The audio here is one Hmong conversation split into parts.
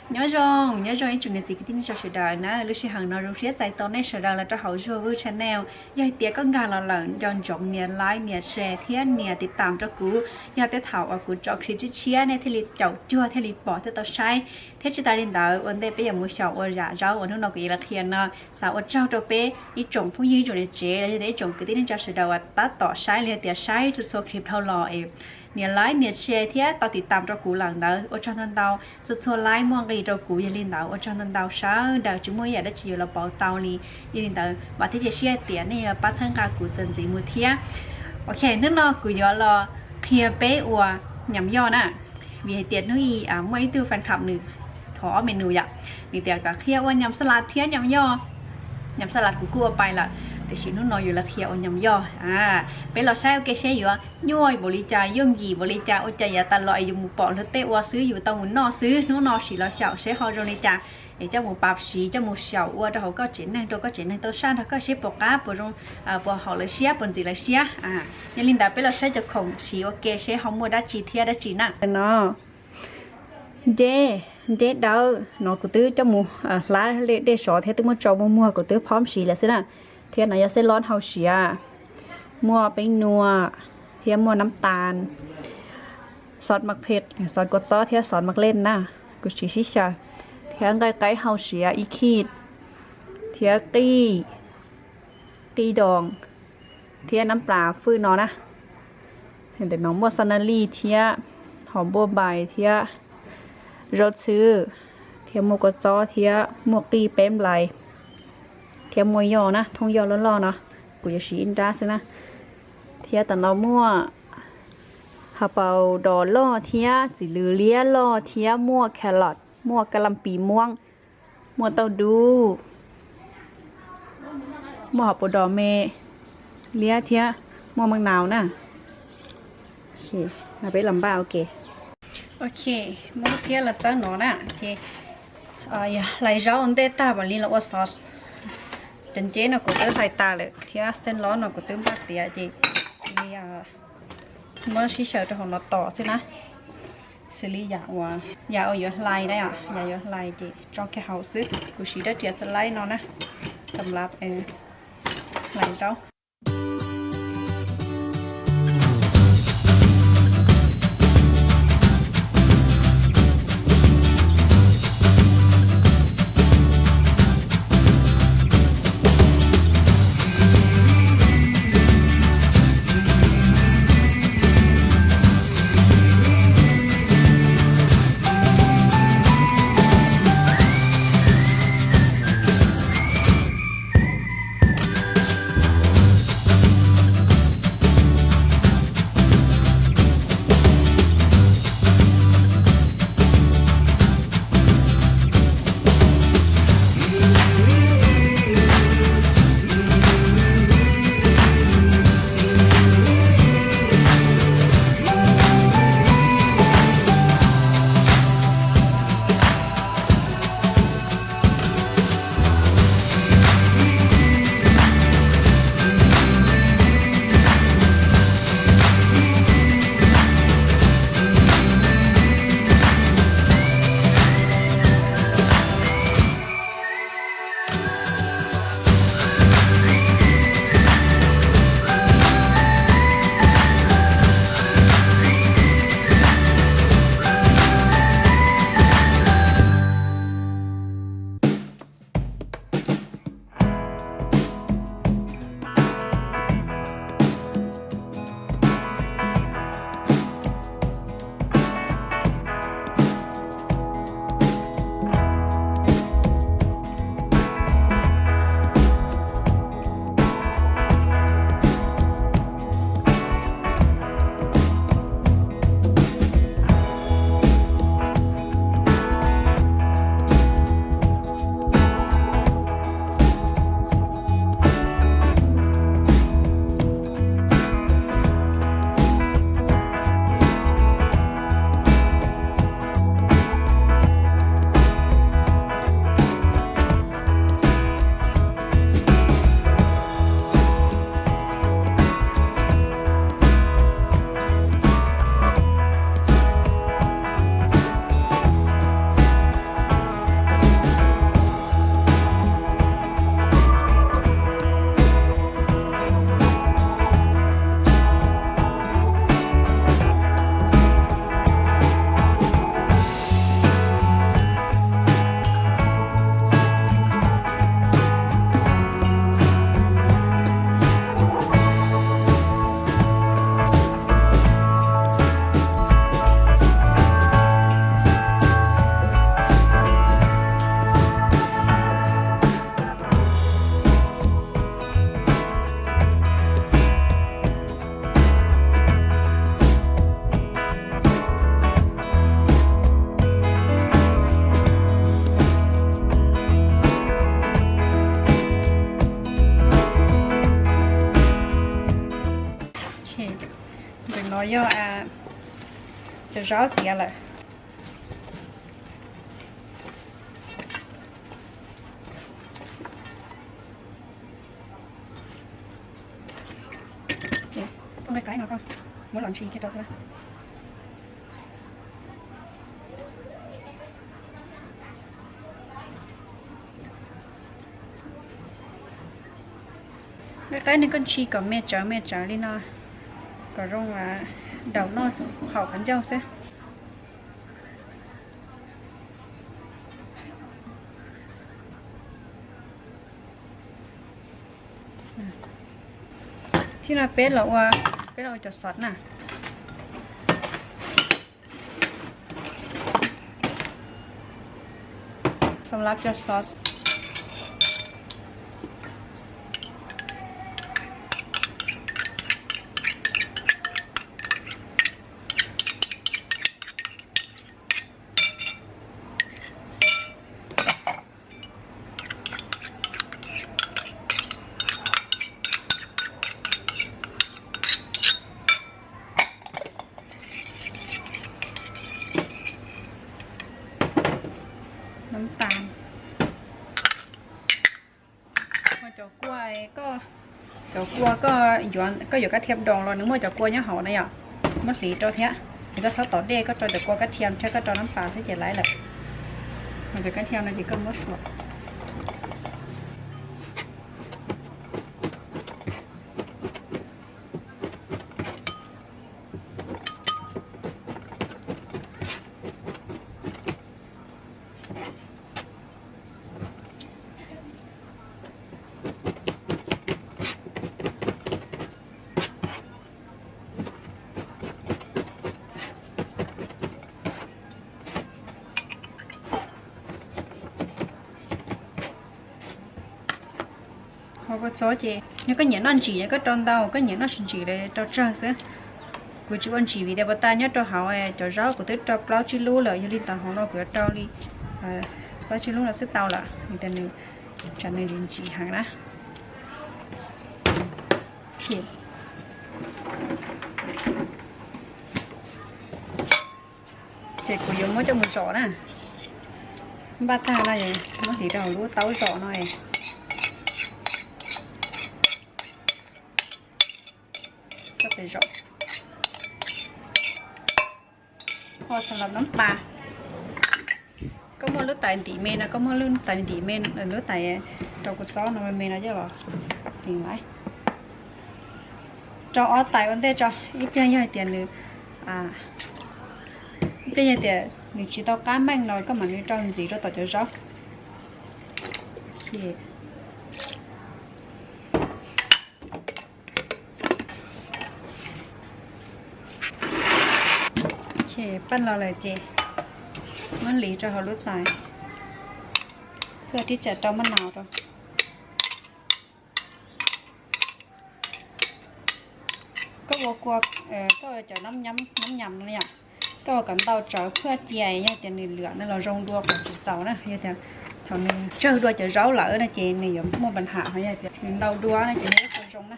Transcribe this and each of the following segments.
Nyob zoo, nyob zoo ib tsoom niam txiv kwv tij neej tsa sawv daws na, lub sij hawm no zoo siab txais tos nej sawv daws los rau hauv Zuag Vwj channel. Yog hais tias koj nkag los lawm nco ntsoov nias like, nias share thiab nias tiv tam rau kuv. Yog tej thaum uas kuv tso clip tshiab tshiab nej thiaj li caum cuag thiaj li pom thiab tau saib. Thiab tsis tas li ntawd ua ntej peb yuav mus xyaum ua yam zaub uas hnub no kuv yuav los qhia no, xav ua tsaug rau peb ib tsoom phooj ywg ib tsoom niam tsev los yog tias ib tsoom kwv tij neej tsa sawv daws uas tab tom saib los yog tias saib txhua txhua clip dhau los es nias like nias share thiab tau tiv tam rau kuv lawm ntawd ua tsaug ntau ntau. Txhua txhua like muaj nqis rau kuv, yog li ntawd ua tsaug ntau ntau sawv daws, tsis muaj ib yam dab tsi yuav los pauv tau li. Yog li ntawd vam thiab cia siab tias nej yuav pab txhawb nqa kuv txuas ntxiv mus thiab. Ok, hnub no kuv yuav los qhia peb ua nyam yoj na, vim hais tias hnub i muaj ib tug fan club nws thov ob menu yom, nws tias kom qhia ua nyam xas las thiab nyam yoj. Nyam xas las kuv kuj ua pais lawm, tiam sis hnub no yuav los qhia ua nyam yoj. Peb los saib ua ke seb yuav nyuaj npaum li cas, yooj yim npaum li cas, ua cas yav tas los es yus mus pom luag tej ua xwb yus tau mus noj xwb. Hnub no sim los xyaum seb ho zoo li cas es coj mus pav siv, coj mus xyaum ua rau hauv koj tsev neeg, rau koj tsev neeg tau saj nrog koj seb puas qab, puas zoo, puas haum lawv siab, puas ntxim lawv siab. Yog li ntawd peb los saib cov khoom siv ua ke seb ho muaj dab tsi thiab dab tsi na. No, dej, dej dawb no kuv twb coj mus hlab dej sov thiab twb muab tso muag muag, kuv twb phob siv lawm xwb na. Thiab no yog xeb lob hau siav, muaj peeb nuam thiab muaj nab tas, xov mas phem, xov kua txob thiab xov mas lej na, kuv siv sib xyaw, thiab nqaij qaib hau siav ib khij, thiab qij, qij doos, thiab nab plas fwj no na. Ntawm no muaj xab nab lij thiab hom npuaj npais thiab zaub txhwb, thiab muaj kua txob thiab muaj qij peb nplais, thiab muaj yoj na, thoob yoj loj loj no, kuv yuav siv ib nrab xwb na. Thiab tam no muaj hav paus dos loj thiab txiv lws liab loj thiab muaj carrot, muaj kab lam pis muab, muaj tauj dub, muaj hav paus dos me liab thiab muaj maj nau na. Peb los npaj ua ke. Ok, muab thiab los txawb no na. Ces hlais zaub ua ntej tag mam li los ua xov. Cov nceb no kuv twb hlais tas lawm thiab xeb lob no kuv twb npaj tiav ces li muab sib xyaw rau hauv no tos xwb na. Xws li yam uas, yam uas yuav hlais na, yam yuav hlais ces tso kiag hauv xwb. Kuv siv rab riam xas laib no na, xam lav hlais zaub. Yog cov zaub tiav lawm. Nqaij qaib no koj muab los ntsis kiag rau xwb na. Nqaij qaib no koj ntsis kom me tsawv me tsawv li no, kom zoo daus noj haus qhov ncauj xwb. Thiab no peb los ua, peb los ua cov xov na. Xov lab cov xov. Nab tas. Cov kua, koj, cov kua koj yuav, koj yuav kab thiab doos los nws muaj cov kua nyob hauv na yom. Muab hliv rau thiab, es koj txhob tom dej, koj rau cov kua kab thiab thiab koj rau nab tas xwb ces laib lawm. Cov kab thiab no ces koj muab suav. Hauv kua txob ces yog koj nyiam noj ntsim yog koj rau ntau, koj nyiam noj tsis ntsim los rau tsawg xwb. Kuv tsis ua ntsim vim tias puas tas nyob rau hauv cov zaub kuv twb rau plaub tsib lub lawm, yog li ntawd hauv no kuv yuav rau li plaub tsib lub no xwb tau lawm, vim tias nws tsam nws ntsim ntsim heev na. Ces kuv yuav muab coj mus zom na. Npaj tag no muab hliv rau hauv lub taub zom no. Ho xam lab nab pas, koj muaj lub tais ntim me no, koj muaj lub tais ntim me, lub tais rau kua txob no me me no coj los ntim lawm. Rau ob tais ua ntej tso, ib pliag yog hais tias nws, ib pliag yog tias nws tsis tau qab meej no koj mam li rau ntxiv rau tom cov zaub. Paj los lawm ces muab hliv rau hauv lub tais, thiab tib tsam rau maj nau rau. Koj ua kua, koj ua cov nab nyam no yom, koj ua kom ntau tsawv phaj cia, yog tias nws lwam no los zoo dua kom tsis txaus na, yog tias thaum nws tsawg dua cov zaub lawm no ces nws yuav muaj pas ham, ho yog tias nws ntau dua no ces nws ua zoo na.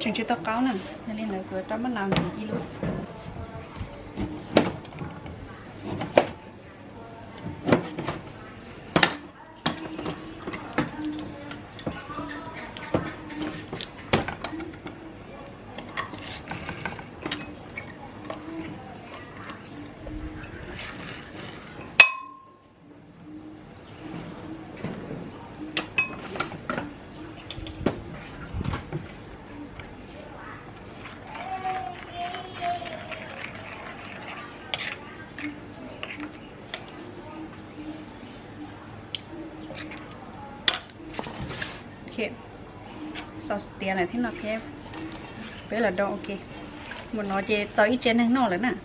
Tseem tsis tau qaub na, yog li ntawd kuv rau maj nau ntxiv ib lub. Ok, xaus tiav lawm thiab no thiab, peb los do ok. Mus no ces txaus ib tsev neeg noj lawm na.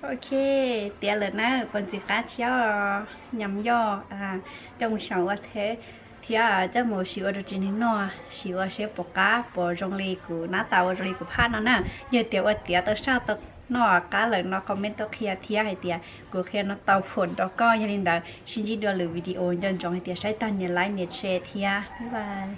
Ok, tiav lawm na, puas ntxim qab thiab? Nyam yoj coj mus xyaum ua thiab, thiab coj mus siv ua rau tsev neeg noj, siv ua seb puas qab, puas zoo li kuv nab tas ua zoo li kuv phaj no na. Yog tias ua tiav tau saj tau noj qab lawm no comment tuaj qhia thiab hais tias kuv qhia no tau phom nrog koj. Yog li ntawd sib ntsib dua lwm video, nco ntsoov hais tias saib tag nias like nias share thiab, bye bye.